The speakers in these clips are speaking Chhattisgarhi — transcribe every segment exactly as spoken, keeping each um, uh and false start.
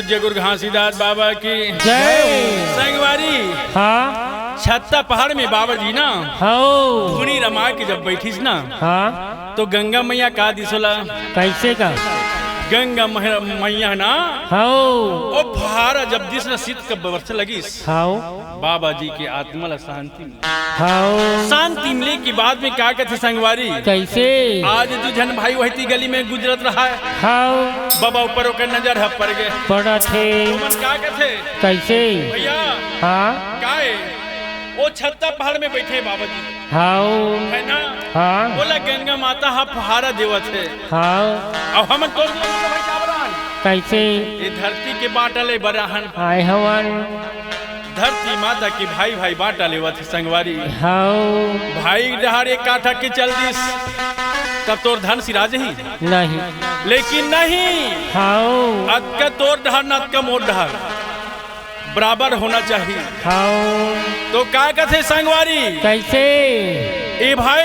जय गुरु घासीदास बाबा की जय। संगवारी, हाँ। छत्ता पहाड़ में बाबा जी ना, हाँ। धुनी रमा के जब बैठिस ना, हाँ। तो गंगा मैया का दिस ओला। कैसे का? गंगा मह-, मैया ना, हाँ। ओ फुहारा जब दिस ना, शीत के बरसे लगिस। हाँ। बाबा जी के आत्मा ला शांति मिले। हाँ। शांति मिले के बाद में का कथे संगवारी? कैसे? आज दू झन भाई वहती गली में गुजरत रहा है। हाँ। बाबा ऊपर ओकर नजर ह पड़ गे। पड़त हे। ओमन का कथे? कैसे? भैया। हाँ। का हे? ओ छत्ता पहाड़ में बैठे बाबा जी। हाँ। है ना? हाँ। ओला गंगा माता ह फुहारा देवत हे। हाँ। अउ हमन तोर भाई का बरान। कैसे? ये धरती के बांटा ले बराहन। आए हवन। धरती माता के भाई भाई बांटा लेवत हे संगवारी। हाँ। भाई डहर एक काठा के चल दिस, तब तोर धन सिरा जही। नहीं। लेकिन नहीं। हाँ। अतका तोर डहर न अतका मोर डहर बराबर होना चाहिए। हाँ। तो का कथे संगवारी? कैसे? ए भाई,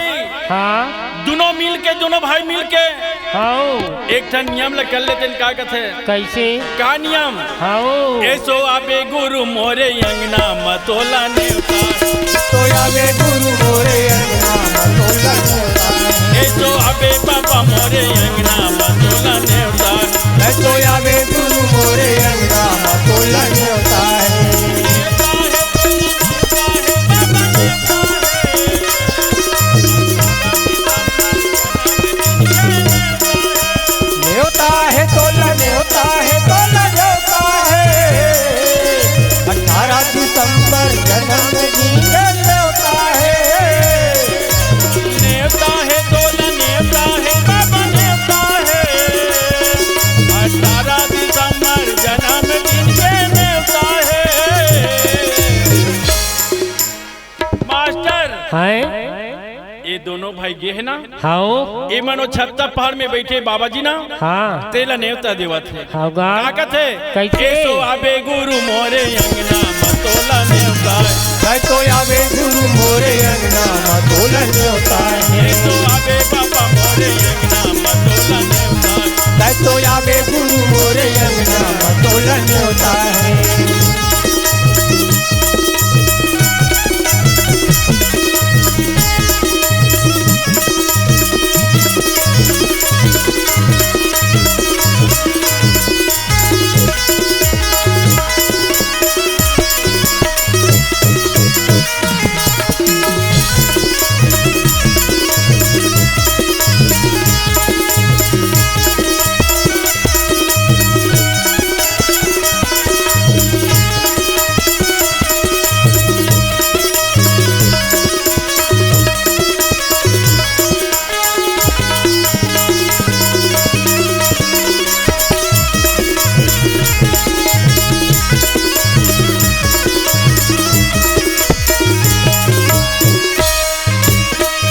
हाँ। दुनों मिल के, दुनों भाई मिल के हाँ। एक ठन नियम ल कर लेते हैं, का कथे? कैसे? का नियम? हाँ। एसो आबे गुरु मोरे अंगना म तोला नेवता। तो आबे गुरु मोरे अंगना म तोला नेवता। एसो आबे बाबा मोरे अंगना म तोला नेवता। तो आबे गुरु मोरे अंगना म तोला नेवता हे। नेवता हे तोला, नेवता हे तोला, नेवता हे। अठारह दिसंबर जन्मदिन के नेवता हे। नेवता हे तोला, नेवता हे बाबा, नेवता हे। अठारह दिसंबर जन्मदिन के नेवता हे। मास्टर, हैं? ये दोनों भाई गे हे ना? हाँ। ये मन ओ छत्ता पहाड़ में बैठे बाबा जी ना? हाँ। तेला नेवता देवत हे। हाँ गा। का कथे? कैसे? एसो आबे गुरु मोरे अंगना म तोला नेवता हे। मैं तो आबे गुरु मोरे अंगना म तोला नेवता हे। एसो आबे बाबा मोरे अंगना म तोला नेवता हे। मैं तो आबे गुरु मोरे अंगना म तोला नेवता हे।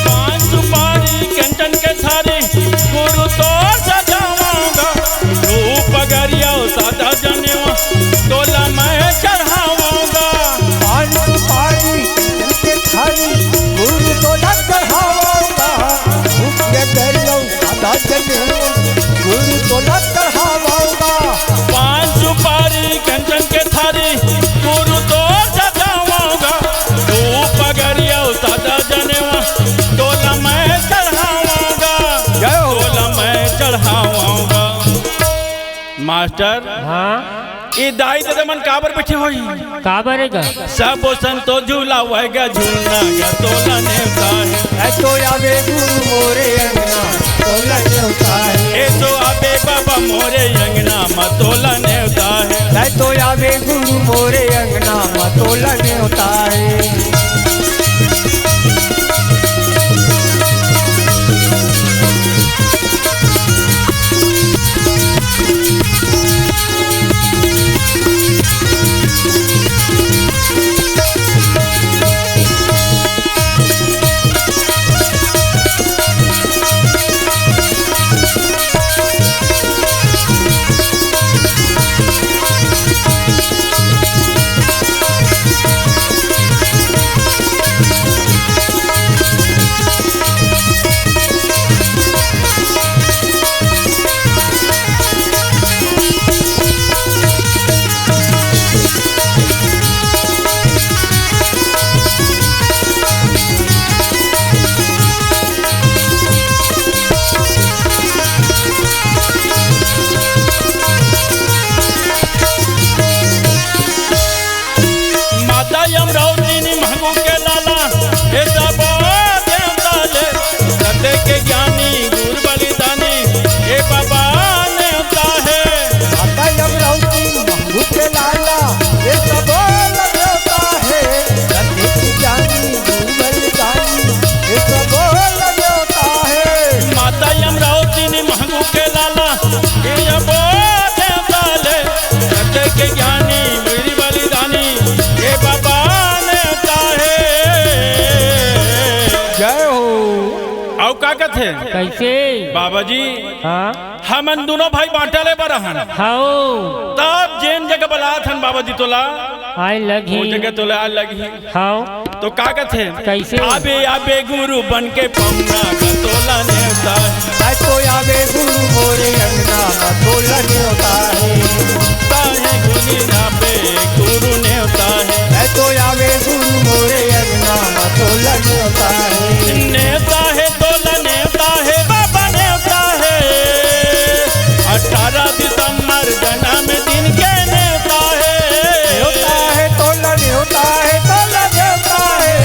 पान सुपारी कंचन के थारी, गुरु तोर सजावांगा। धूप अगरिया सादा जनेवा, तोला मैं चढ़ावांगा। पान सुपारी कंचन के थारी, गुरु तोला चढ़ावांगा। धूप अगरिया सादा जनेवा, गुरु तोला चढ़ावांगा। पान सुपारी कंचन के थारी, गुरु तोर सजावांगा। धूप अगरिया सादा जनेवा, तोला मैं चढ़ावांगा। जय हो। तोला मैं चढ़ावांगा। मास्टर, हाँ? ये दाई ददा मन काबर बैठे होही? काबर हे गा? सबो संतो झूला वहगा झूलना गा तोला नेवता हे। ए तो आबे गुरु मोरे अंगना तोला नेवता हे। ए तो आबे बाबा मोरे अंगना म तोला नेवता हे। ए तो आबे गुरु मोरे अंगना म तोला नेवता हे। ये सबो ल देवता हे, रथे के ज्ञानी गुरु बलिदानी। ये सबो ल देवता हे। माता अमरावती ने महंगू के लाला, ये सबो देवता ले, रथे के ज्ञानी गुरु बलिदानी। ये बाबा नेवता हे। जय हो। अउ का कथे? कइसे? बाबा जी, हाँ? हमन दूनों भाई बांटा ले बर हन। हव। तब जेन जगह बलात हन बाबा जी तोला, आए लगही। ओ जगह तोला आए लगही। हव। तो का कथे? कइसे? आबे आबे गुरु बन के पहुना गा तोला नेवता हे। आए तो आबे गुरु मोरे अंगना मा तोला नेवता हे। ताहे गुनी ना पे गुरु नेवता हे। आए तो आबे गुरु मोरे अंगना मा तोला नेवता हे। नेवता हे तोला नेवता हे, बाबा नेवता हे। अठारह दिसंबर जन्मदिन के नेवता हे। नेवता हे तोला नेवता हे, तोला नेवता हे।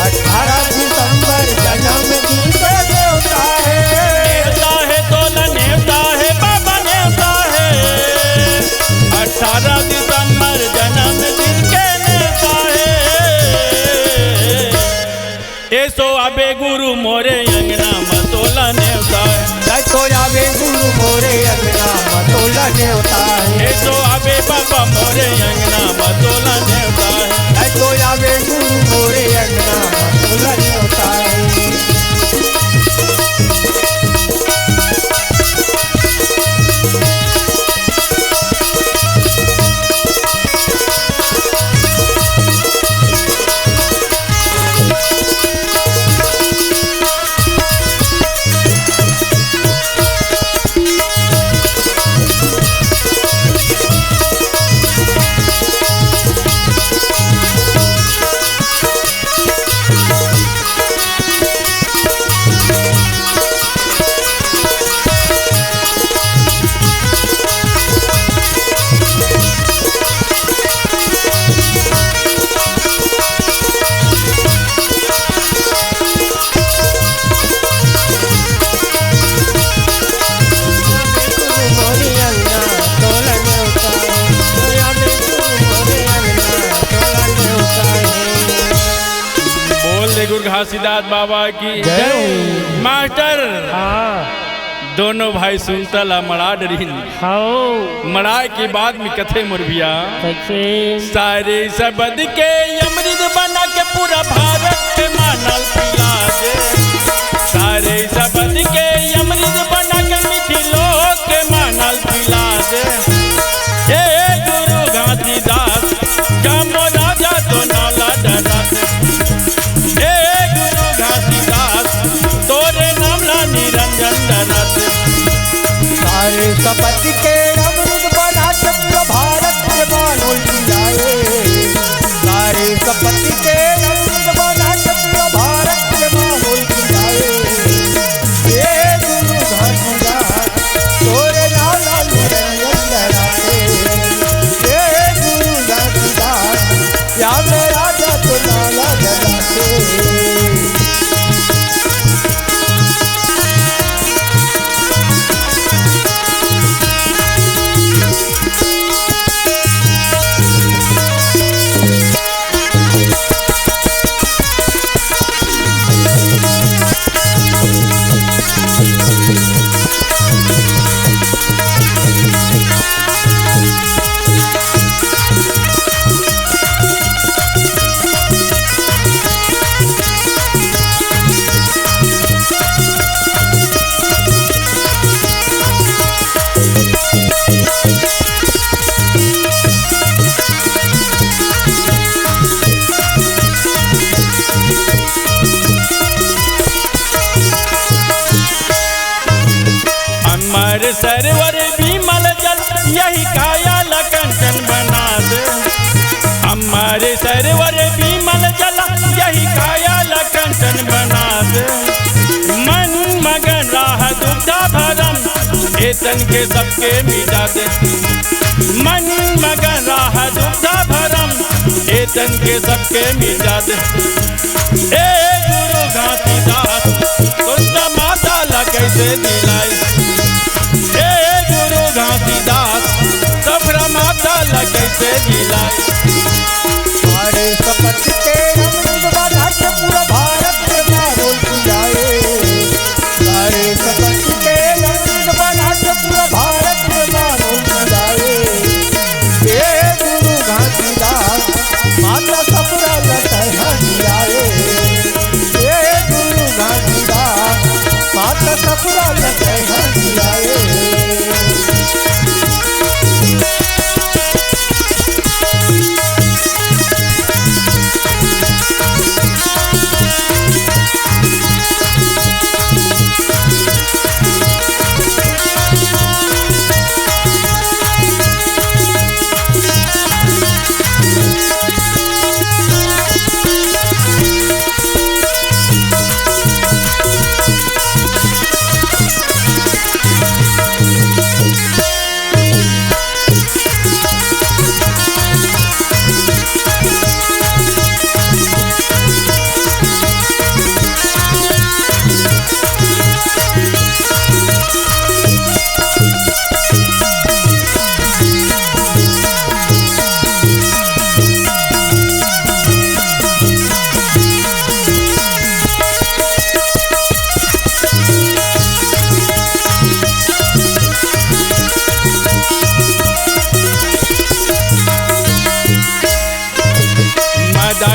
अठारह दिसंबर जन्मदिन के नेवता हे। नेवता हे तोला नेवता हे, बाबा नेवता हे। अठारह दिसंबर जन्मदिन के नेवता हे। एसो आबे गुरु मोरे अंगना मा तोला नेवता हे। एसो आबे गुरु मोरे अंगना मा तोला नेवता हे। एसो आबे बाबा मोरे अंगना मा तोला नेवता हे। एसो आबे गुरु मोरे अंगना मा तोला नेवता हे। बोल दे गुरु घासीदास बाबा की जय। मास्टर, हाँ। दोनों भाई सुनता ला मड़ा डरिन। हव। मड़ाए के बाद में कथे मोर भैया। कइसे? सारे सबद के अमृत बना के पूरा भारत के मानल पिला दे। सारे सबद के अमृत बना के मिथिलो के मानल पिला दे। हे गुरु घासीदास, जामो राजा तो नाला डरा दे। हे गुरु घासीदास, तोरे नाम ला निरंजन डरा दे। सारे सबद के अमृत बना के पूरा भारत के मानल पिलाए। सारे सबद के अमृत बना के पूरा भारत के मानल पिलाए। हे गुरु घासीदास, तोरे नाम ला निरंजन डरा दे। हे गुरु घासीदास, या मेरा जप नाला जगाते। अमर सरोवर विमल जल, यही काया ल कंचन बना दे। अमर सरोवर विमल जल, यही काया ल कंचन बना दे। मन मगन रहा दुविधा भरम, ए तन के सबके मिटा दे। मन मगन रहा दुविधा भरम, ए तन के सबके मिटा दे। ए गुरु घासीदास, सुंदर माता ला कैसे दिलाई? ए गुरु घासीदास, सफरा माता ला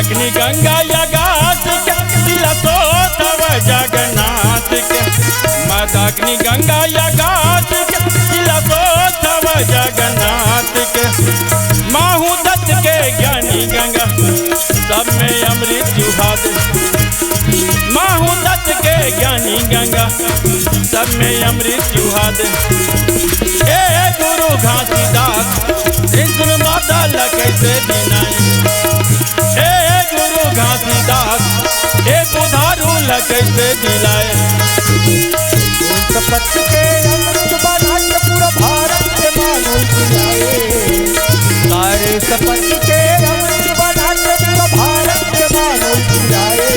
अग्नि गंगा या गात के, तिला सोत हव जगन्नाथ के। माता अग्नि गंगा या गात के, तिला सोत हव जगन्नाथ के। माहू दत्त के ज्ञानी गंगा, सब में अमृत चुहा दे। माहू दत्त के ज्ञानी गंगा, सब में अमृत चुहा दे। ए गुरु घासीदास, ए सुन माता ला कैसे दिलाए। ए गुरु घासीदास, ए बुधारू ला कैसे दिलाए। सपत के अमृत बना के पूरा भारत के मानव पिलाए। सारे सपत के अमृत बना के पूरा भारत के मानव पिलाए।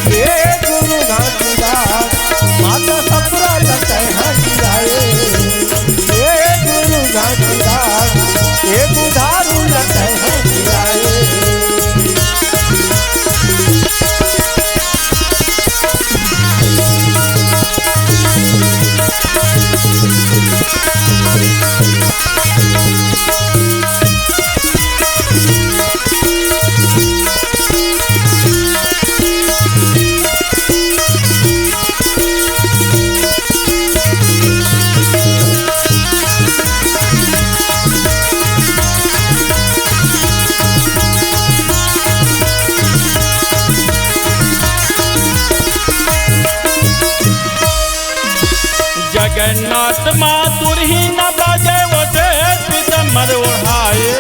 हे गुरु घासीदास, माता सपुरा लटै हथियाए। हे गुरु घासीदास, हे बुधारू लटै हथियाए। जगन्नाथ माँ तुरही न बाजे, वो श्वेत पीताम्बर ओढ़ाए।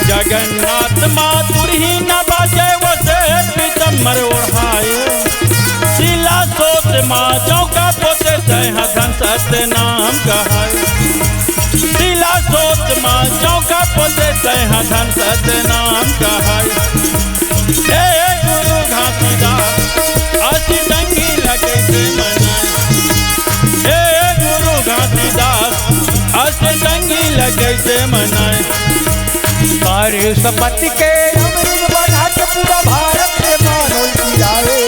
जगन्नाथ माँ तुरही न बाजे, वो श्वेत पीताम्बर ओढ़ाए। तिला सोत माँ चौका पोते, तैहा धन सत्य नाम कहाए। तिला सोत माँ चौका पोते, तैहा धन सत्य नाम कहाए। हे गुरु घासीदास, अष्टमी ला कैसे मनाए? हे गुरु घासीदास, अष्टमी ला कैसे मनाए? सारे सपत के अमृत बना के पूरा भारत के मानव पिलाए।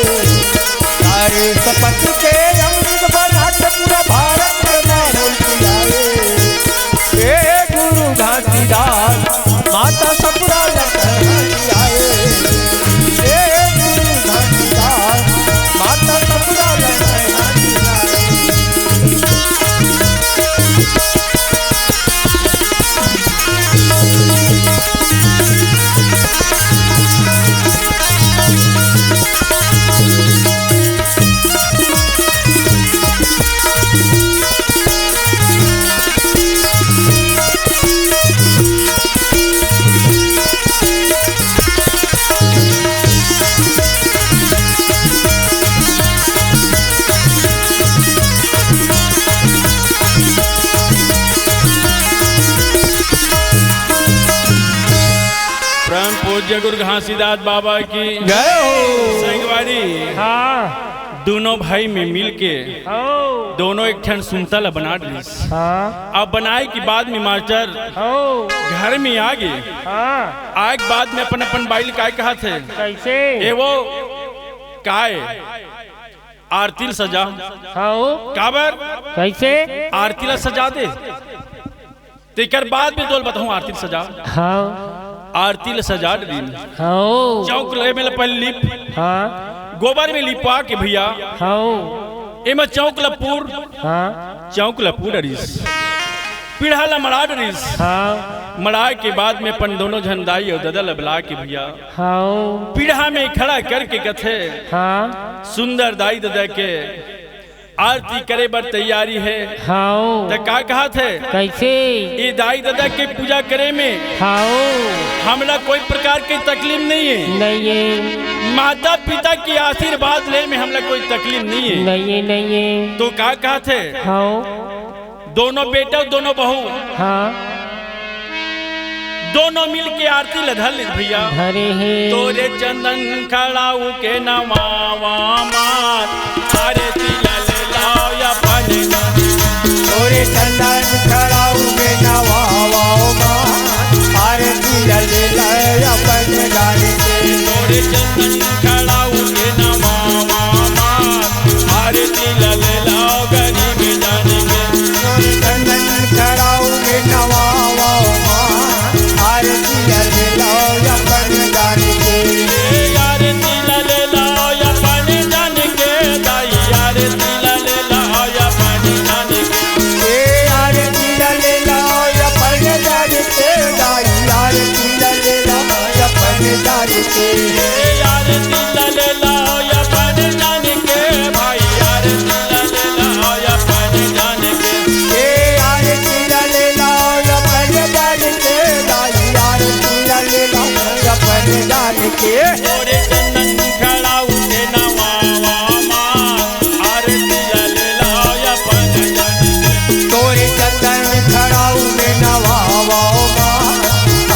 सारे सपत के अमृत बना के पूरा भारत के मानव पिलाए। हे गुरु घासीदास, माता सपुरा लटै हथियाए। हे गुरु घासीदास, माता सपुरा लटै हथियाए। परम पूज्य गुरु घासीदास बाबा की जय हो। संगवारी, हाँ। दोनों भाई में मिल के हो। दोनों एक ठन सुनता ला बना डरिस। हाँ। अब बनाए के बाद में मास्टर हो। घर में आ गे। हाँ। आए के बाद में अपन अपन बाई ल काय कहाथे? कैसे? ए वो काय? आरती ल सजा। हाँ। काबर? कैसे? आरती ला सजा दे। तेकर बाद में तोल बताहूँ आरती ल सजा। हाँ। आरती ल सजा डरिन। हाँ। चौक ले में ल पहले लिप। हाँ। गोबर में लिपवा के भैया। हाँ। एमा चौक ल पूर। हाँ। चौक ल पूर डरिस। पीढ़ा ल मड़ा डरिस। हाँ। मड़ा के बाद में अपन दोनों झन दाई अउ ददा ल बला के भैया। हाँ। पीढ़ा में खड़ा करके कथे। हाँ। सुंदर दाई ददा के आरती करे बर तैयारी हे। हाँ। त का कहाथे? कैसे? ये दाई ददा के पूजा करे में हाँ। हमला कोई प्रकार के तकलीफ नहीं हे। नहीं हे। माता पिता के आशीर्वाद ले में हमला कोई तकलीफ नहीं हे। नहीं हे, नहीं हे। तो का कहाथे? हाँ। दोनों बेटा, दोनों बहू। हाँ। दोनों मिल के आरती ल धर ले भैया। धरे हे। तोरे चंदन खड़ाऊ के नवावा मात, आरती ल ले लाव अपन। तोरे चंदन खड़ाऊ के नवावा मात, आरती ल ले लाव अपन गाड़ी के। तोरे चंदन खड़ाऊ के नवावा मात, आरती ल ले लाव गरीब जान के। तोरे चंदन खड़ाऊ के नवावा मात, आरती ल ले लाव अपन गाड़ी के। के। तोरे चंदन खड़ाऊ के नवावा मा, आरती ला ले लाव अपन जान के। तोरे चंदन खड़ाऊ के नवावा मा,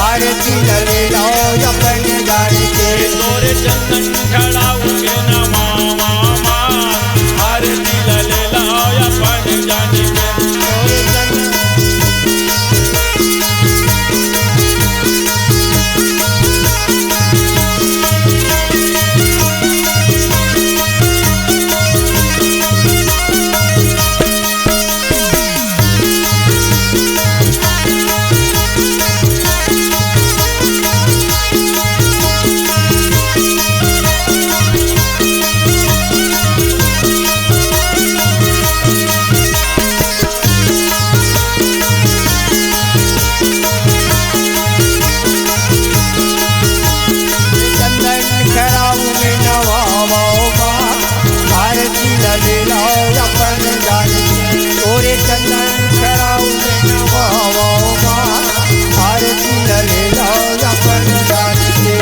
आरती ला ले लाव अपन जान के। तोरे चंदन खड़ाऊ के नवावा मा, आरती ला ले लाव अपन जान के। तोरे चंदन चंदन खड़ाऊ में नवावा मा, आरती ला ले लाव अपन जान के। तोरे चंदन खड़ाऊ में नवावा मा, आरती ला ले लाव अपन जान के।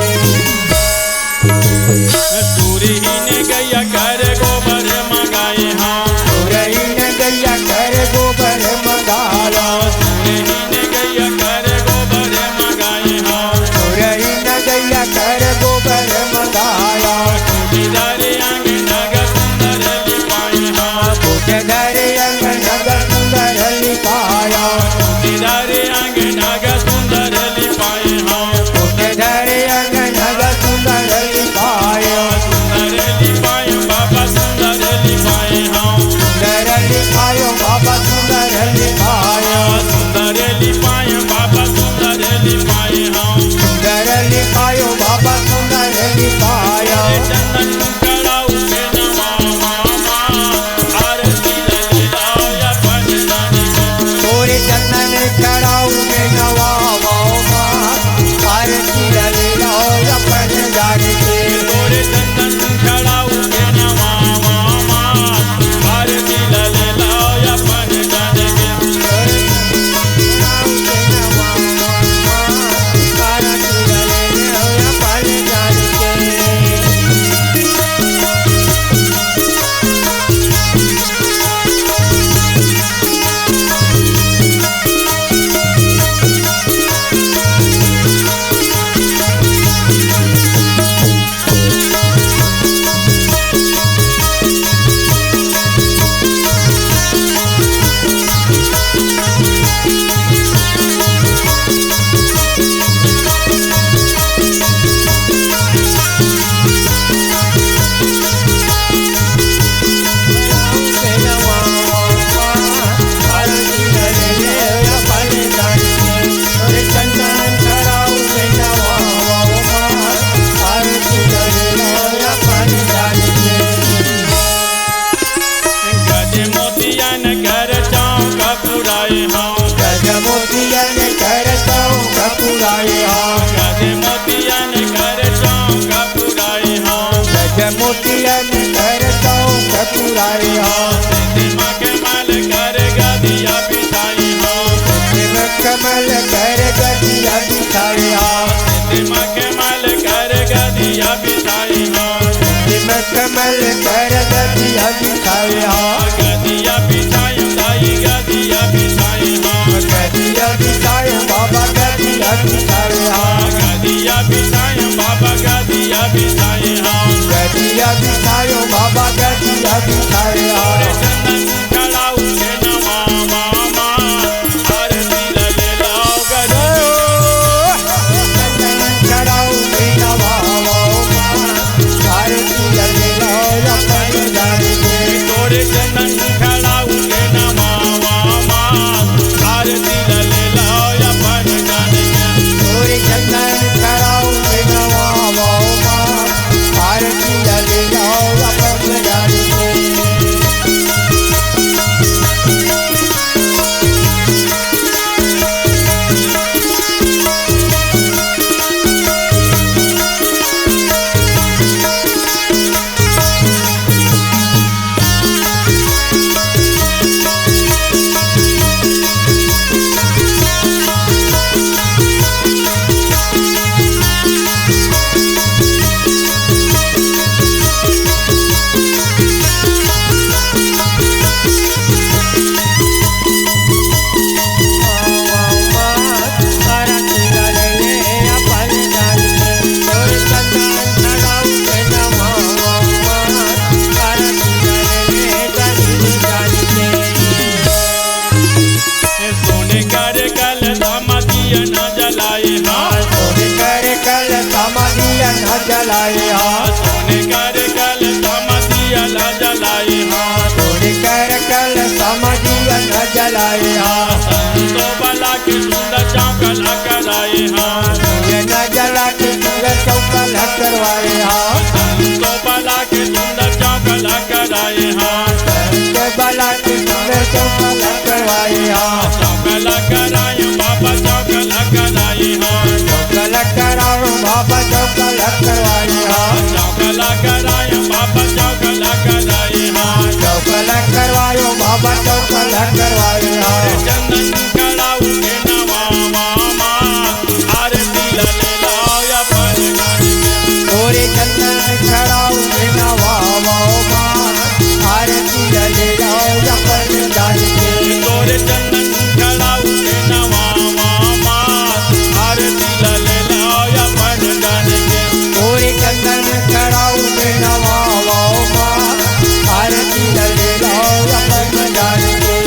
सुरहीन गैया कर गोबर मंगाए हाँ। सुरहीन गैया कर गोबर मंगाया। सुरहीन गैया कर गोबर मंगाए हाँ। सुरहीन गैया कर गोबर मंगाया। कोठीदार अंगना गा सुंदर लिपाए हाँ। कोठीदार अंगना गा सुंदर लिपाया। कोठीदार अंगना गा सुंदर लिपाए हाँ। कोठीदार अंगना गा सुंदर लिपाया। सुंदर लिपाए बाबा सुंदर लिपाए हाँ। सुंदर लिपायो बाबा सुंदर लिपाया। सुंदर लिपाए बाबा सुंदर लिपाए हाँ। सुंदर लिपायो बाबा सुंदर लिपाया। चंदन खड़ाऊ के नवावा मा, आरती ला ले लाव अपन जान के। तोरे चंदन खड़ाऊ में नवावा मा, आरती ला ले लाव अपन जान के। तोरे चंदन खड़ाऊ के नवावा मा, आरती ला ले लाव अपन जान के। गज मोतियन कर चौक पुराए हाँ। गज मोतियन कर चौक पुराए हाँ। गज मोतियन कर चौक पुराए हाँ। गज मोतियन कर चौक पुराए हाँ। सीते मखमल कर गदिया बिछाए हाँ। सीते मखमल कर गदिया बिछाए हाँ। सीते मखमल कर गदिया बिछाए हाँ। सीते मखमल कर गदिया बिछाए हाँ। गदिया बिछाए दाई गदिया बिछाए हाँ। गदिया बिछाए बाबा गदिया बिछाए हाँ। गदिया बिछाए बाबा गदिया बिछाए हाँ। गदिया बिछाए बाबा गदिया बिछाए हाँ। चंदन खड़ाऊ के नवावा मा, आरती ला ले लाव गदिया। चंदन खड़ाऊ में नवावा मा, आरती ला ले लाव अपन जान के। तोरे चंदन खड़ाऊ के नवावा मा, आरती ला ले लाव अपन जान के। तोरे चंदन खड़ाऊ में नवावा मा, आरती ला ले लाव अपन जान के। करवाए हा। संतो बाला के सुंदर चौका ला करवाए हा। सूर्य नजला के सुंदर चौका ला करवाए हा। संतो बाला के सुंदर चौका ला करवाए हा। संतो बाला के सुंदर चौका ला करवाए हा। चौका ला करायो बाबा, चौका ला करायो हा। चौका ला करायो बाबा, चौका ला करवाए हा। चौका ला करायो बाबा, चौका ला करायो हा। चौका ला करवायो बाबा, चौका ला करवाए हा। चंदन खड़ा उठे नवा मामा, आरती ला ले लाओ या पर गाड़ी में। ओरे चंदन खड़ा उठे नवा मामा, आरती ला ले लाओ या पर गाड़ी में। तोरे चंदन खड़ा उठे नवा मामा, आरती ला ले लाओ या पर गाड़ी में। ओरे चंदन खड़ा उठे नवा मामा, आरती ला ले लाओ या पर गाड़ी में।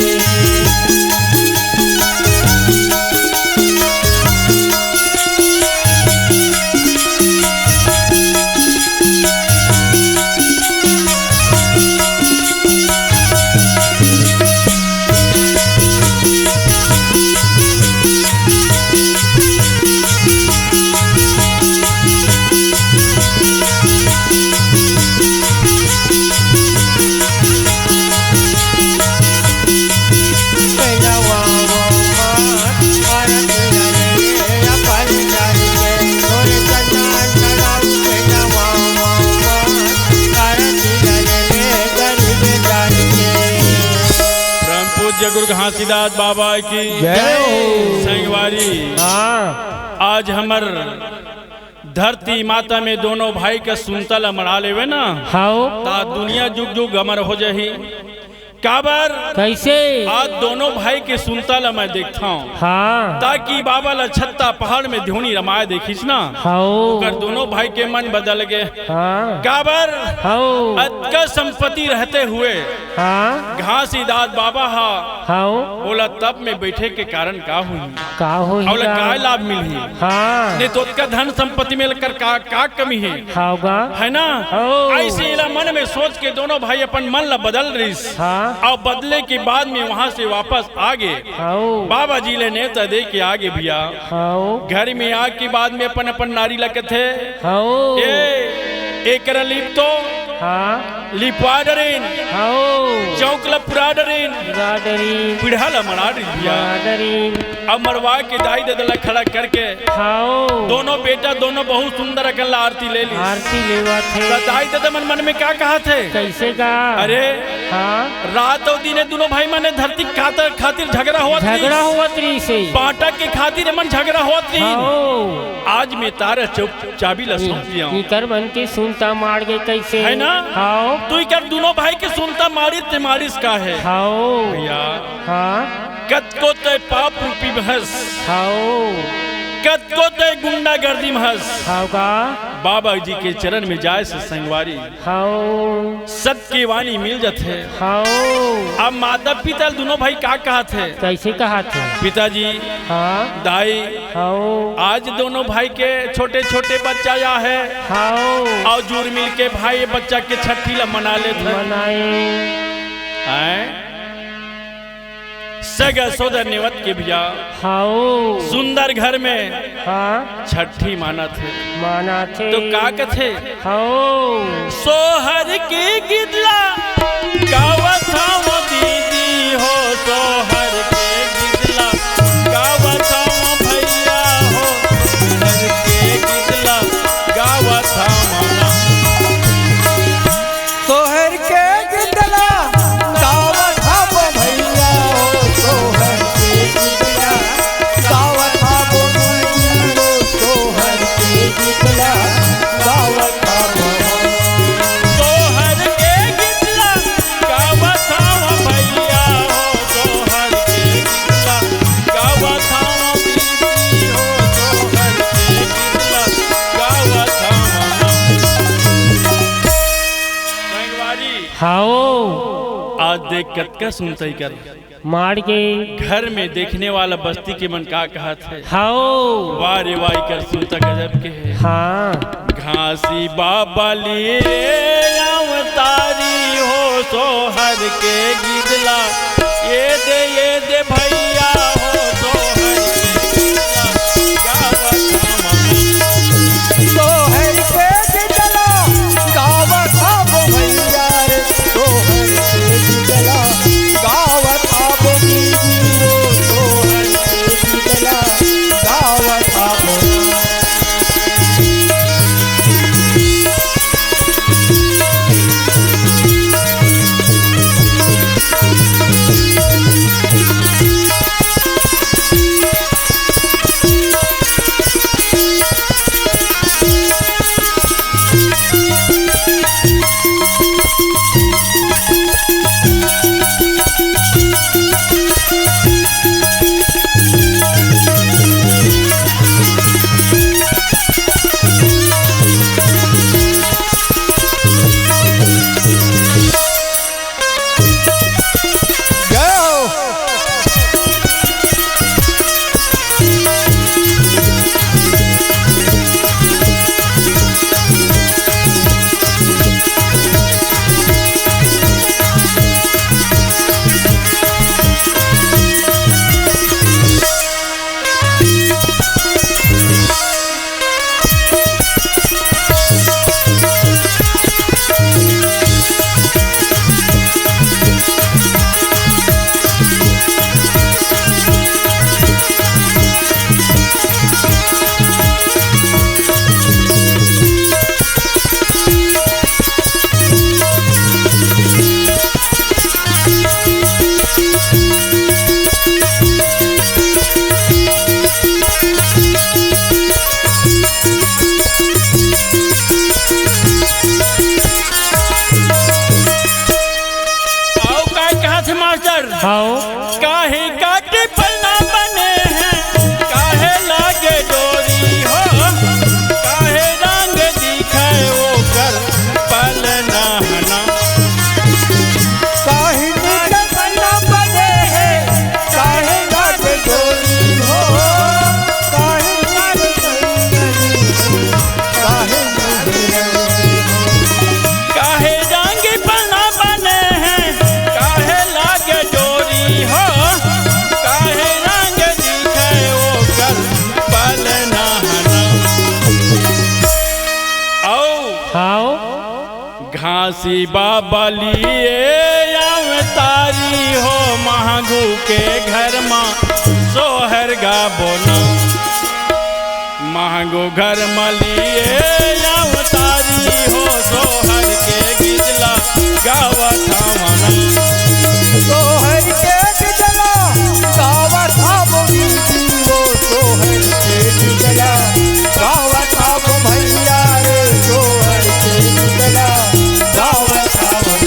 परम पूज्य गुरु घासीदास बाबा की जय हो। संगवारी, हाँ। आज हमर धरती माता में दोनों भाई के सुनता ल मड़ा लेवे ना, हाओ। ता दुनिया जुग जुग अमर हो जाही। काबर? कैसे? आज दोनों भाई के सुनता ल मैं देखता हूँ। हाँ। ताकि बाबा ल छत्ता पहाड़ में ध्योनी रमाए देखिस ना। हाओ। ओकर दोनों भाई के मन बदल गए। हाँ। काबर? हाओ। अतका संपत्ति रहते हुए हाँ। घासीदास बाबा हा, हाओ। ओला तप में बैठे के कारण का हुई? का होही ओला गा? का लाभ मिलही? हाँ। नहीं तो ओतका धन संपत्ति में लेकर का, का कमी है? हाओ गा। है ना? हो। ऐसे एला मन में सोच के दोनों भाई अपन मन ला बदल रहिस। हाँ। अउ बदले के बाद में वहाँ से वापस आ गे। हाओ। बाबा जी ले नेवता दे के आ गे भैया। हाओ। घर में आके बाद में अपन, अपन नारी ला कथे, हाओ। ए, एकरा लीप तो, हाँ। लिपवा डरेन, हाओ। चौक ला पुरा डरेन, पुरा डरेन। पीढ़ा ला मड़ा डरेन भैया। मड़ा डरेन। अब मड़वा के दाई ददा ला खड़ा करके, हाओ। दोनों बेटा, दोनों बहुत सुंदर अकन ला आरती ले ली। आरती लेवत हे। त दाई ददा मन मन में का कहत हे? कैसे का? अरे, हाँ। रात अउ दिने दोनों भाई मन धरती खातर, खातिर झगड़ा होवत रहिस। झगड़ा होवत रहिस हे। बांटा के खातिर एमन झगड़ा होवत रहिन। हाओ। आज मैं तारा चौक चाबी ला सौंप दिया हूँ। इकर मन के सुनता मार गे कैसे? है ना? हाओ। तू इकर दोनों भाई के सुनता मारिस ते मारिस का है? हाओ। भैया। हाँ। कतको तय पाप रूपी भस। हाओ। कतको तय गुंडागर्दी में हस। हाओ का? बाबा जी के चरण में जाए से संगवारी। हाओ। सत के वाणी मिल जाथे। हाओ। अब माता पिता दोनों भाई का कहत हे? कैसे कहत हे? पिताजी, हाँ। दाई, हाओ। आज दोनों भाई के छोटे-छोटे बच्चा या हे। हाओ। अउ जुर मिल के भाई बच्चा के छट्ठी ला मना लेत हे। मनाए। हैं? सगा सोदर नेवत के भैया। हाओ। सुंदर घर में हाँ। छट्ठी मानत हे। मानत हे। तो का कथे? हौ। सोहर के गीत ला गावत हवं दीदी हो, सोहर के गीत ला गावत हवं भैया हो, सोहर के गीत ला गावत हवं। सोहर के गीत ला गावत हवं भैया हो, सोहर के गीत ला गावत हवं, सोहर के गीत ला गावत हवं। सोहर के गीत ला गावत हवं भैया हो, सोहर के गीत ला गावत हवं दीदी हो, सोहर के गीत ला गावत हवं। संगवारी। हाओ। आज देख कतका सुनता इकर। मार के। घर में देखने वाला बस्ती के मन का कहत हे। हाओ। वाह रे वाह, इकर सुनता गजब के हे। हाँ। घासी बाबा लिए अवतारी हो, सोहर के गीत ला ये दे, ये दे शिवा बलिए अवतारी हो, महंगू के घर मा सोहर गाबो ना। महंगू घर मा लिए अवतारी हो, सोहर के गिजला गावत हवन। सोहर के गिजला गावत हवन, वो सोहर के गिजला गावत हवन भैया रे, सोहर के गिजला गावत हवन।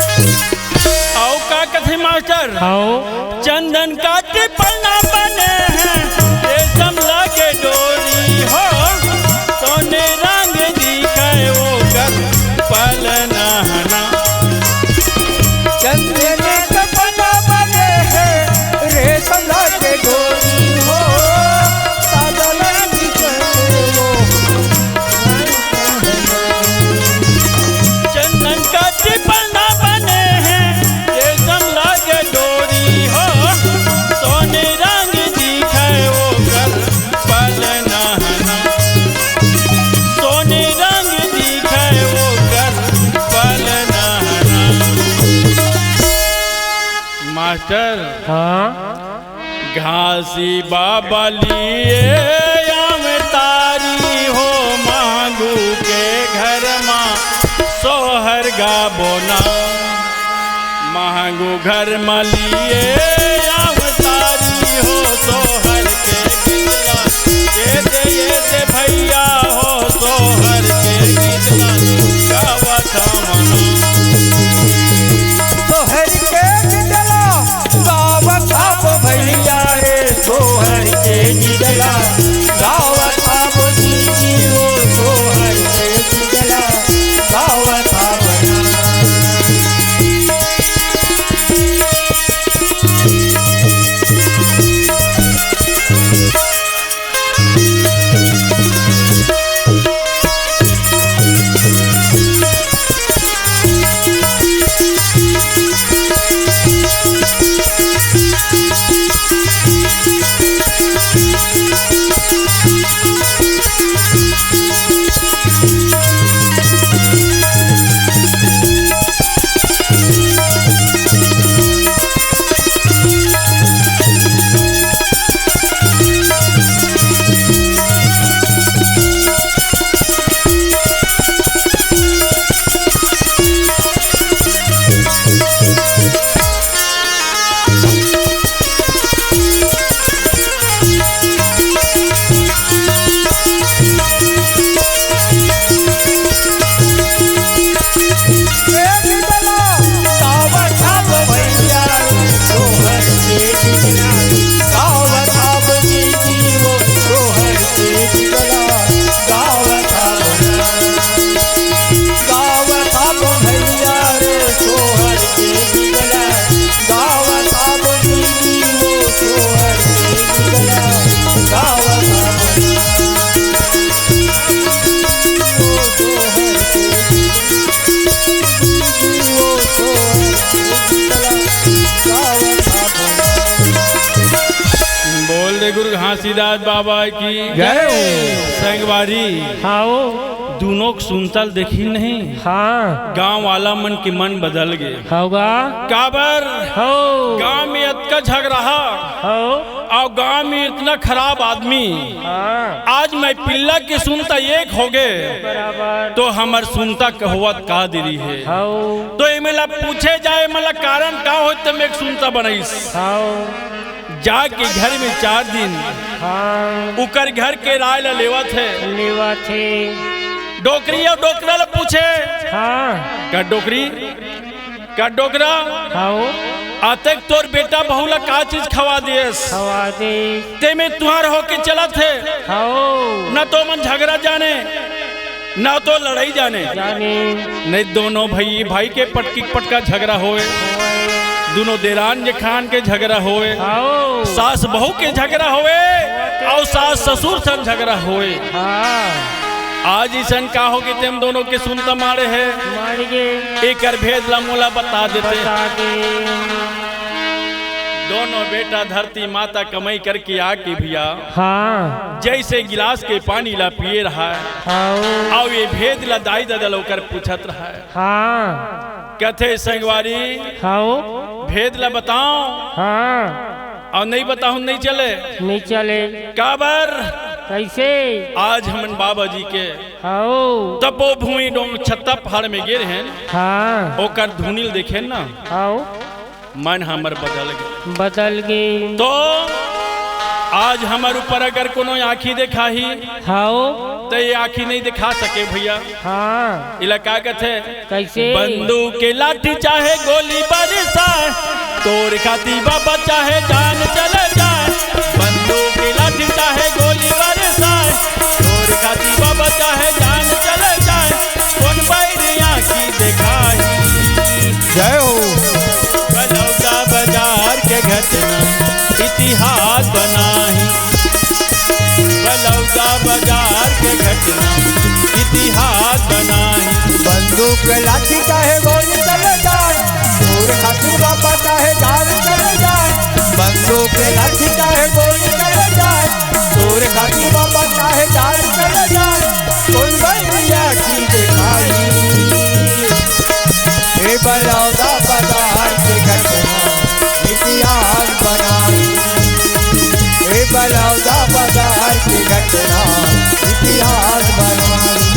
अउ का कथे मास्टर? आओ। चंदन का टिपना बने हैं, रेशम लगे डोरी हो, सोने रंग दिखे ओकर पलना हना। चंदन का टिपना बने हैं, रेशम लगे डोरी हो, सादा रंग दिखे वो चंदन का टिपना बने हैं, रेशम लागे डोरी हो, सोने रंग दिखे ओकर पलना हना, सोने रंग दिखे ओकर पलना हना। मास्टर, हाँ? घासी बाबा लिए अवतारी हो, महंगू के घर मा सोहर गाबो ना। महंगू घर मा लिए अवतारी हो, सोहर के गिजला ये दे, ये दे भैया हो, सोहर के गिजला गावत हवन। सोहर के गिजला गावत हव भैया रे, सोहर के गिजला गावत हव दीदी वो, सोहर के गिजला गावत हव। गुरु घासीदास बाबा की जय हो। संगवारी, हाओ। दूनों के सुनता ल देखिन नहीं। हाँ। गांव वाला मन के मन बदल गे। हव गा। काबर? हव। गांव में अतका झगराहा। हव। अउ गांव में इतना खराब आदमी। हाँ। आज मैं पिल्ला के सुनता एक होगे। बराबर। तो हमर सुनता कहोवत का देरी हे। हव। तो एमे ला पूछे जाए, एमे ला कारण का होय, त मैं एक सुनता बनाइस। हव। जाके घर में चार दिन हाँ। उकर घर के राय ला लेवत हे। लेवत हे। डोकरी अउ डोकरा ला पूछे। हाँ। का डोकरी, का डोकरा, हाओ। अतेक तोर बेटा बहू ला का चीज खवा देस? खवा देस। ते में तुंहर होके चलत हे। हाओ। न तो मन झगरा जाने, ना तो लड़ई जाने। जाने। नहीं, दोनों भाई, भाई के पटकी पटका झगरा होय, होय। दूनों देरान जेठान के झगरा होय, आओ। सास बहू के झगरा होय, अउ सास ससुर सन झगरा होय। हाँ। आज इसन का होगे, तेम दोनों के सुनता माड़े हे। माड़े गे। एकर भेद ला मोला बता देते। बता दे। दोनों बेटा धरती माता कमाई करके आके भैया, हाँ। जैसे गिलास के पानी ला पिए रहा है, हाँ। अउ ये भेद ला दाई ददा ला ओकर पूछत रहा है। हाँ। कथे संगवारी, हाँ। भेद ला बताओ। हाँ। अउ नहीं बताओ, नहीं चले। नहीं चले। काबर? कैसे? आज हमन बाबा जी के हाँ। तपोभूमि डोंग छत्ता पहाड़ में गे रहेन। हाँ। ओकर धुनिल देखेन ना। हाँ। मन हमर बदल गे। बदल गे। तो आज हमर ऊपर अगर कोनो आँखी देखाही, हाओ। त ये आँखी नहीं देखा सके भैया। हाँ। इला का कथे? कैसे? बंदूक के लाठी चाहे गोली बरसाए, तोर खाती बाबा चाहे जान चले जाए। बंदूक के लाठी चाहे गोली बरसाए, तोर खाती बाबा चाहे जान चले जाए। कौन बैरिया की देखाही? जय हो। बलौदा बाजार के घटना इतिहास बनाही। बलौदा बाजार के घटना इतिहास बनाही। बंदूक लाठी चाहे गोली चले जाए, तोर खातिर बाबा चाहे जान चले जाए। बंदूक लाठी चाहे गोली चले जाए, तोर खातिर बाबा चाहे जान चले जाए। कौन बैरिया की देखाही? ए बलौदा बाजार के घटना इतिहास बनाई। ए बलौदा बाजार के घटना इतिहास बनाई।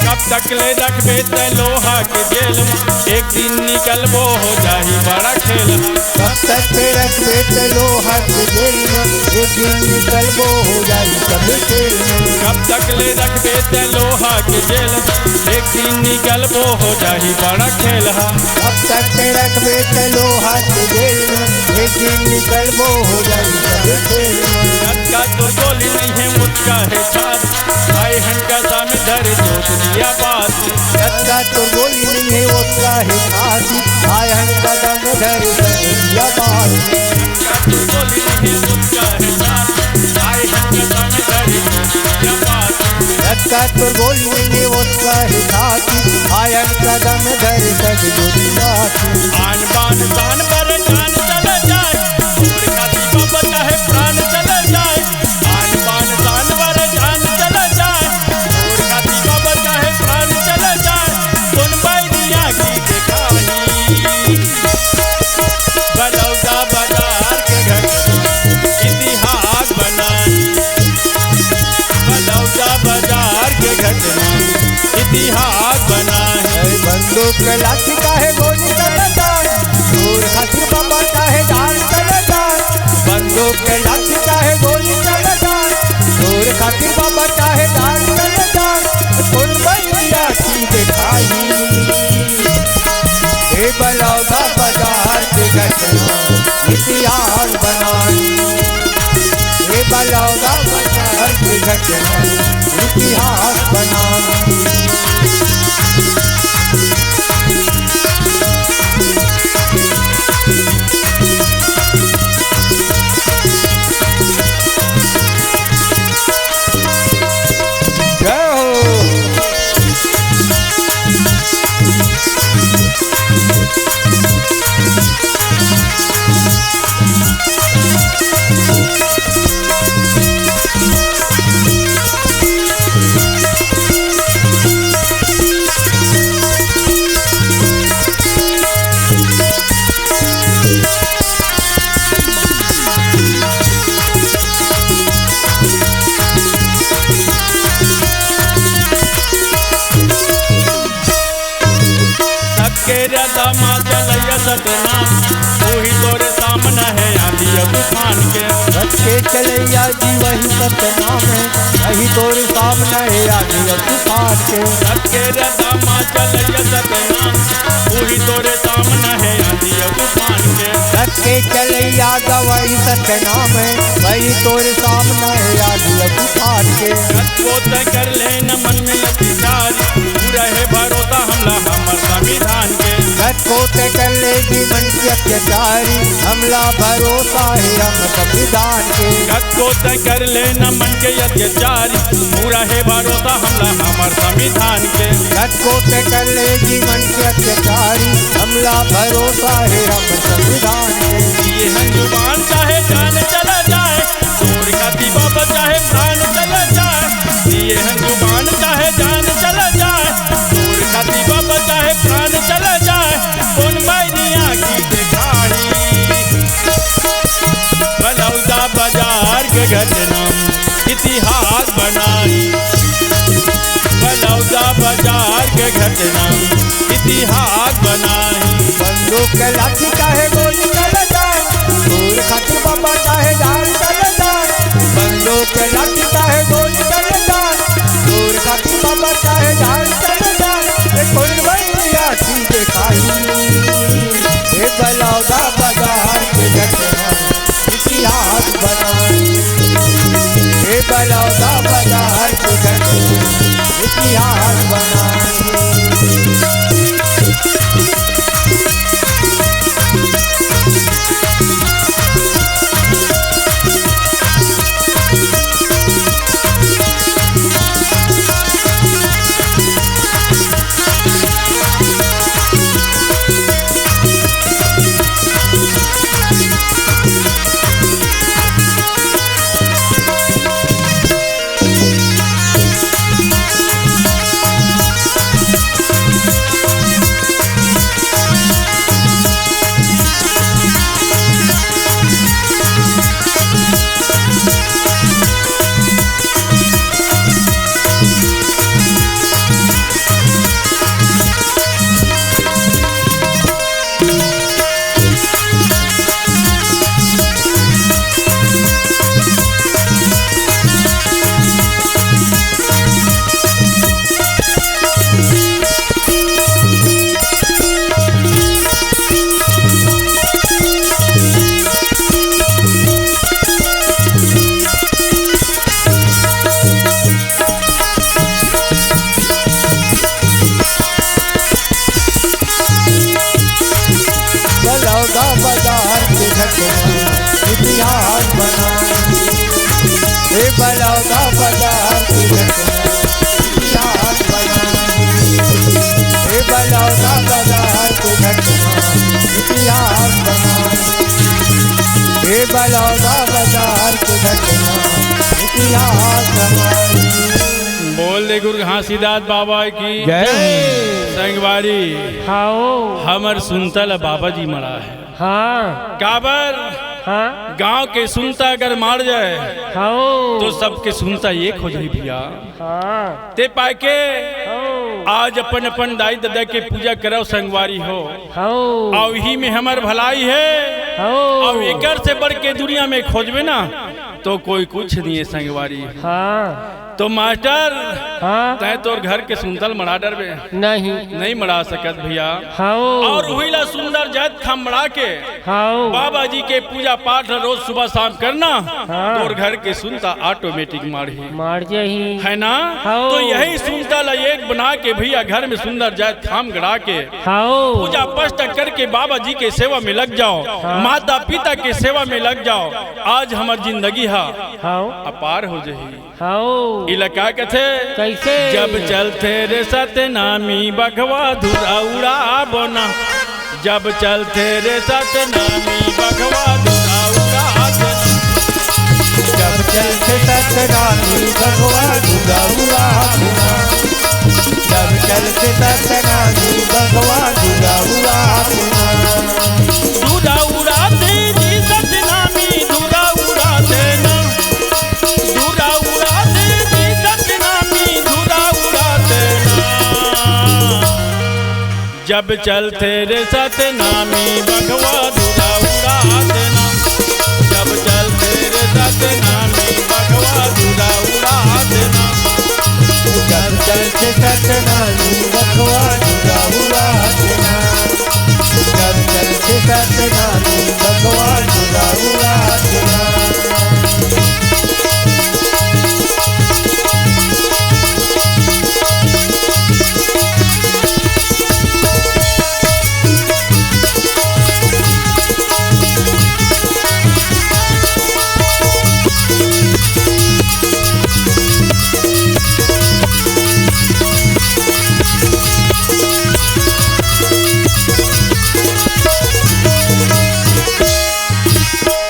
कब तक ले रखबे तै लोहा के जेल म, एक दिन निकलबो हो जाही बड़ा खेल। कब तक ले रखबे तै लोहा के जेल म, एक दिन निकलबो हो जाही सब खेल म। कब तक ले रखबे तै लोहा के जेल म, एक दिन निकलबो हो जाही बड़ा खेल ह। कब तक ले रखबे तै लोहा के जेल म, एक दिन निकलबो हो जाही सब खेल म। जतका तोर गोली नहीं है, ओतका है छाती। आए हन गदा में धरे चोट दिया बात। जतका तोर गोली नहीं है, ओतका है छाती। आए हन गदा में धरे चोट दिया बात। जतका तोर गोली नहीं है, ओतका है छाती। आए हन गदा में धरे चोट दिया बात। का तोर गोली में ये वो कहे साथी, आयन कदम धर सक जोड़ी साथी। आन बान शान बर जान चला जाए, तोर खाती बाबा चाहे प्राण चला जाए। आन बान शान बर जान चला जाए, तोर खाती बाबा चाहे प्राण चला जाए। कौन बैरिया की देखाही, बलौदा बाजार के घटना इतिहास बनाई। बलौदा बाजार के घटना इतिहास बनाई। ए बंदूक के लाठी काहे गोली चलता, तोर खातिर बाबा चाहे जान चलता। बंदूक के लाठी काहे गोली चलता, तोर खातिर बाबा चाहे जान चलता। कौन बैरिया की देखाही, ए बलौदा बाजार के घटना इतिहास बनाई। ए बलौदा बाजार के घटना इतिहास बनाई। जय हो। सबके रदा मा चलैया सतनाम, वही तोरे सामने है आंधी और तूफान के। सबके चलैया जी वही सतनाम है, वही तोरे सामने है आंधी और तूफान के। सबके रदा मा चलैया सतनाम, वही तोरे सामने है आंधी और तूफान के। सबके चलैया गवाही सतनाम है, वही तोरे सामने है आंधी और तूफान के। कतको तय कर लेना मन में अतिचारी, पूरा है भरोसा हमला हमर संविधान के। कतको तय कर ले जी मन के अत्याचारी, हमला भरोसा है हम संविधान के। कतको तय कर लेना मन के अत्याचारी, पूरा है भरोसा हमला हमर संविधान के। कतको तय कर ले जी मन के अत्याचारी, हमला भरोसा है हम संविधान के। ये हम जुबान चाहे जान चला जाए, तोर खाती बाबा चाहे प्राण चला जाए। ये हम जुबान चाहे जान चला जाए, तोर खाती बाबा चाहे प्राण चला जाए। कौन बैरिया की देखाही, बलौदा बाजार के घटना इतिहास बनाई। बलौदा बाजार के घटना इतिहास बनाई। बंदूक के लाठी चाहे गोली चल जाए, तोर खातिर बाबा चाहे जान चल जाए। बंदूक के लाठी चाहे गोली चल जाए, तोर खातिर बाबा चाहे जान चल जाए। ए कोई बैरिया की देखाही, ए बलौदा बाजार के घटना इतिहास बनाई। ए बलौदा बाजार के घटना इतिहास बनाई। बलौदा बाजार के घटना इतिहास बनाई। ए बलौदा बाजार के घटना गुरु घासीदास बाबा की जय। संगवारी, हाओ। हमर सुनता ल बाबा जी मड़ा हे। हाँ। काबर? हाँ। गांव के सुनता अगर माड़ जाए, हाओ। तो सबके सुनता एक हो जाही भैया। हाँ। ते पाय के हाओ। आज अपन अपन दाई ददा के पूजा करव संगवारी हो। हाओ। अउ इही में हमर भलाई हे। हाओ। अउ एकर से बढ़ के दुनिया में खोजबे ना, तो कोई कुछ नहीं हे संगवारी। हाँ। तो मास्टर, हाँ। तैं तोर घर के सुनता ल मड़ा डरबे? नहीं। नहीं मड़ा सकत भैया। हाँ। अउ उही ला सुंदर जात खाम मड़ा के, हाँ। बाबा जी के पूजा पाठ रोज सुबह शाम करना, हाँ। तोर घर के सुनता automatic माड़ही। माड़ जाही। है ना? हाँ। तो यही सुनता ला एक बना के भैया घर में सुंदर जात खाम गड़ा के, हाँ। पूजा पाठ करके बाबा जी के सेवा में लग जाओ, हाँ। माता पिता के सेवा में लग जाओ। आज हमर जिंदगी हा हाँ। अपार हो जाही। हाओ। इला का कथे? कैसे? जब चलथे रे सतनामी बघवा धुरा उड़ाबो ना। जब चलथे रे सतनामी बघवा धुरा उड़ाबो ना। जब चलथे सतनामी बघवा धुरा उड़ाबो ना। जब चलथे सतनामी बघवा धुरा उड़ाबो ना। धुरा उड़ाथे जी सतनामी धुरा उड़ाथे ना। धुरा उड़ाथे जी सतनामी धुरा उड़ाथे ना। जब चलथे रे सतनामी बघवा धुरा उड़ाथे ना। जब चलथे रे सतनामी बघवा धुरा उड़ाथे ना। जब चलथे सतनामी बघवा धुरा उड़ाथे ना। जब चलथे सतनामी बघवा धुरा उड़ाथे ना।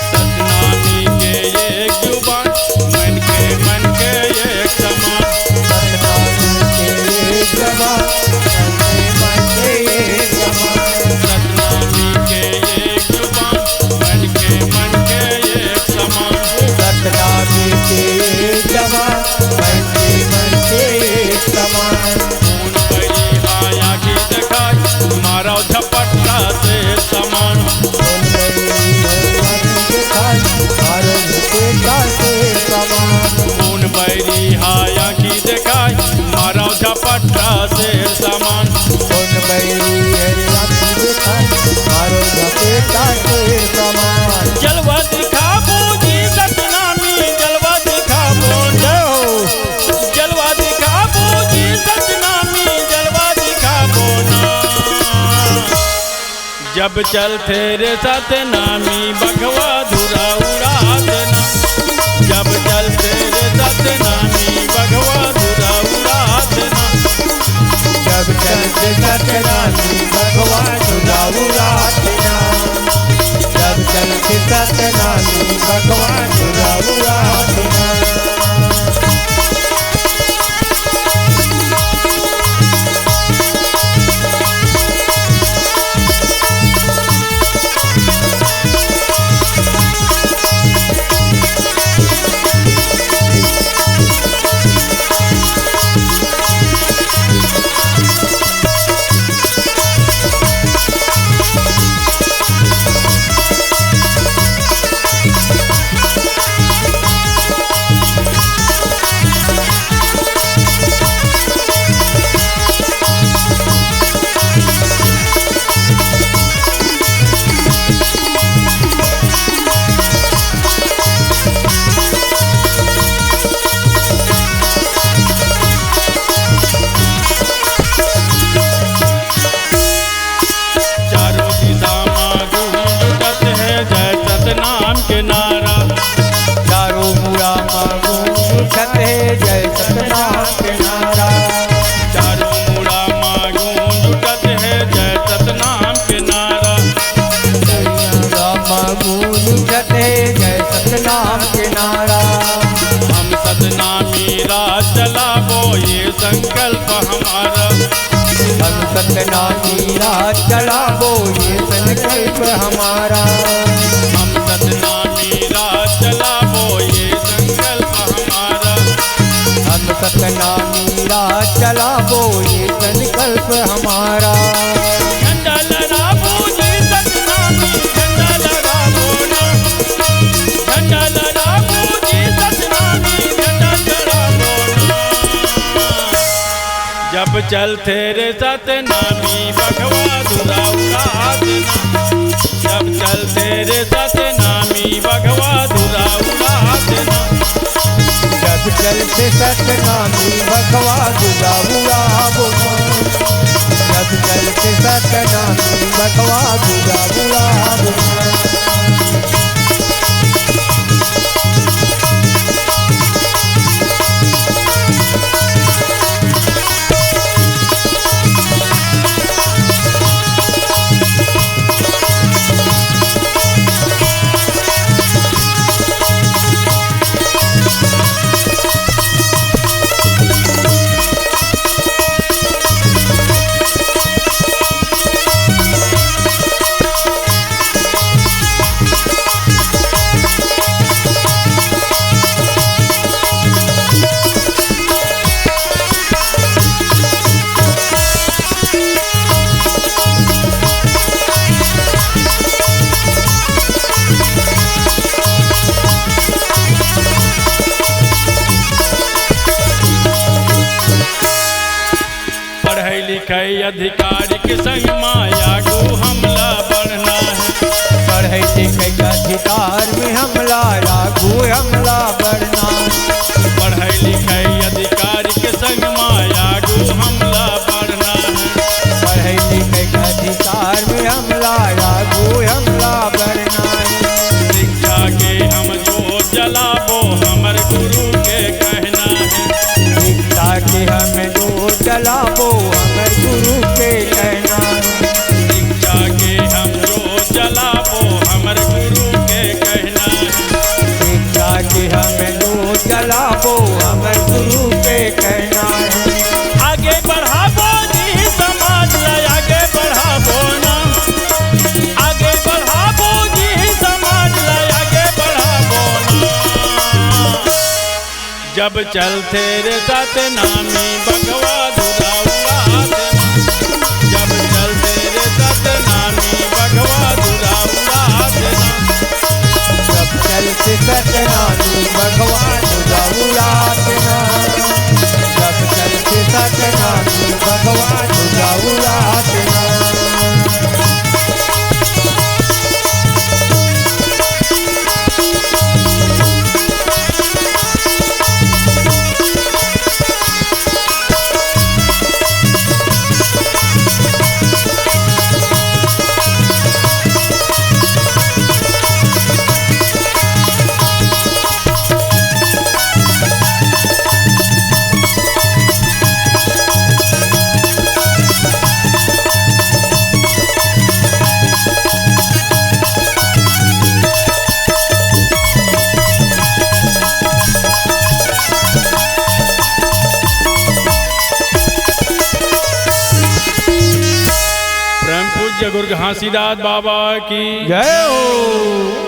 सतनामी के एक जुबान, मन के मन के एक समान। सतनामी के एक जबान, मन के मन के एक समान। सतनामी के एक जुबान, मन के मन के एक समान। सतनामी के एक जबान, मन के मन के एक समान। कोन बैरी हा आँखी देखाय, मारव झपट्टा से समान। कोन बैरी हा आँखी देखाय, मारव झपट्टा से समान। कोन बैरी हा आँखी देखाय, मारव झपट्टा से समान। कोन बैरी हा आँखी देखाय, मारव झपट्टा से समान। जलवा दिखाबो जी सतनामी, जलवा दिखाबो। जय हो। जलवा दिखाबो जी सतनामी, जलवा दिखाबो ना। जब चलथे रे सतनामी बघवा धुरा उड़ाथे ना। जब चलथे रे सतनामी बघवा धुरा उड़ाथे ना। जब चलथे सतनामी बघवा धुरा उड़ाथे ना। जब चलथे सतनामी बघवा धुरा उड़ाथे ना। वो ये संकल्प हमारा। हम सतनामी राह चलाबो, ये संकल्प हमारा। हम सतनामी राह चलाबो, ये संकल्प हमारा। हम सतनामी राह चलाबो, ये संकल्प हमारा। झंडा लहराबो जी सतनामी, झंडा लहराबो ना। झंडा लहराबो जी सतनामी, झंडा लहराबो ना। जब चलथे रे सतनामी बघवा धुरा उड़ात ना। जब चलथे रे सतनामी बघवा धुरा उड़ात ना। जब चलथे सतनामी बघवा धुरा उड़ाबो ना। जब चलथे सतनामी बघवा धुरा उड़ाबो ना। पढ़ई लिखई अधिकारी के संग मा आगू हमला बढ़ना हे। पढ़ई लिखई के अधिकार में हमला आगू हमला बढ़ना हे। पढ़ई लिखई अधिकारी के संग मा आगू हमला बढ़ना हे। पढ़ई लिखई के अधिकार में हमला आगू हमला बढ़ना हे। शिक्षा के हम जोत जलाबो हमर गुरु के कहना हे। शिक्षा के हम जोत जलाबो हमर गुरु के कहना हे। शिक्षा के हम जोत जलाबो हमर गुरु के कहना हे। शिक्षा के हम जोत जलाबो हमर गुरु के कहना हे। आगे बढ़ाबो जी समाज ला, आगे बढ़ाबो ना। आगे बढ़ाबो जी समाज ला, आगे बढ़ाबो ना। जब चलथे रे सतनामी बघवा धुरा उड़ात ना। जब चलथे रे सतनामी बघवा धुरा उड़ात ना। जब चलथे सतनामी बघवा धुरा उड़ात ना। जब चलथे सतनामी बघवा धुरा उड़ात ना। परम पूज्य गुरु घासीदास बाबा की जय हो।